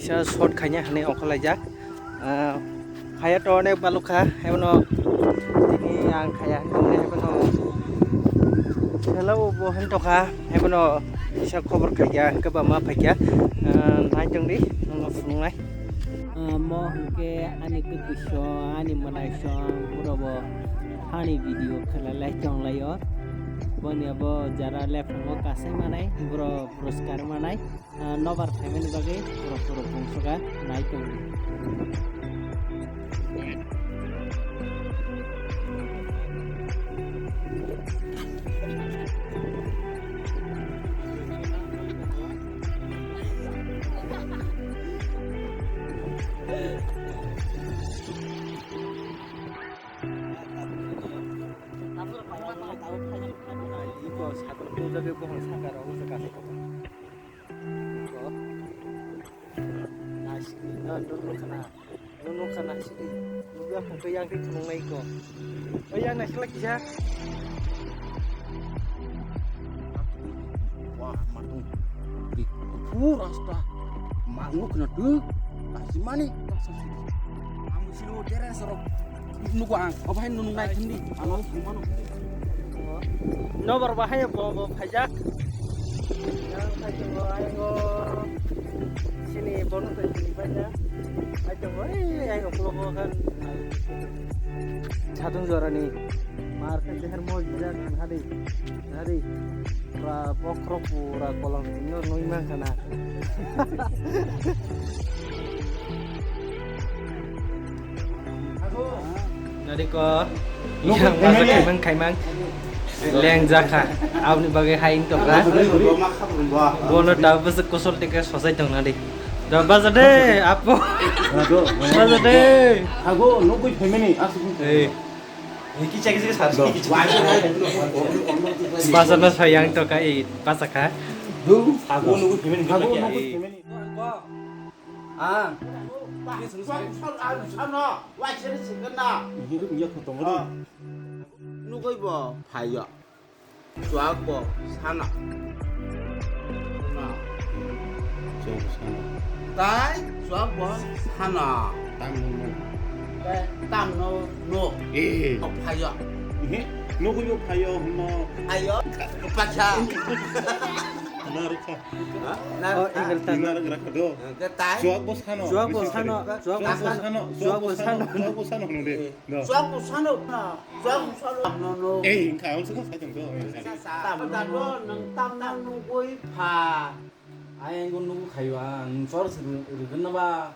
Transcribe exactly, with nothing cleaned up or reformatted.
Kisa short khaina hinwi ongkhorlaijak. Ah, khaya to onek balukha, hebono tini ang khaya hinwi hebono hello bo hintokha, hebono kisa khobor khaikha, hwnkhe ba ma phaikha. Ah, naitongdi, nono phunuknai. Ah, mo hwnkhe ani kwtwi song, ani mwnai song, borok bo hani video khlailai tonglaio. Boni abo jara lephango kasai manai, borok puraskar manai. Ah, nobar phaimani bagwi borok borok bungsoga nai tongo. Iko sakno tubjagwi bohrok saka rok wngkha kasai tongo. Naisingni no, no, nukha na. No, nukha naisingni. Nukya phungkhe yang khe khunuknai ko. O yang naisingla kisa. Wah, matung. Di, pura rasta. Ma, nukna tu. Naisingmani. Ang sini tereng sorok. Nugo ang, obo hai nung nai thumdi. Ano, sumano. Nobar bahai bo, bo phaijak. Yang phaijak bo, ayo. Sini bono to sini phaijak. Ayo, eh, ayo, ko ko kan. Satung jorani. Mar kan deher mo jak kan hadi. Hadi. Pura bokhorok pura kolom simi no nui mankha na. Nadi ko. Nukung yang masa khaimang khaimang. Leng jakha. Aboni bagwi hai wng tongkha. Bono ta bwswk kusol tike sosai tong nadi. Da baja de apo. Baja de. Ago nugui family asuk. Eh. Basa no sayang to ka i basa kha. Sago nugo payment gila kya i. Ah. Nugoi bo phaio. Chuak bo sana. Chuak bo sana. Tai chuak bo sana. Tang nung nung. Tang no no. Eh. Phaio. Nugui bo phaio hwnno. Phaio. Pacha. Narukha. Narukha do. Chuak bo sano. Chuak bo sano. Chuak bo sano. Chuak bo sano. Chuak bo sano hwnno de. Chuak bo sano. Chuak bo sano. No no. Eh, wngkha ang sukha sai tong do. Tam da do nang tam nang nugui pha. Ayang go nugu khaiwa ang sor rwgwna ba.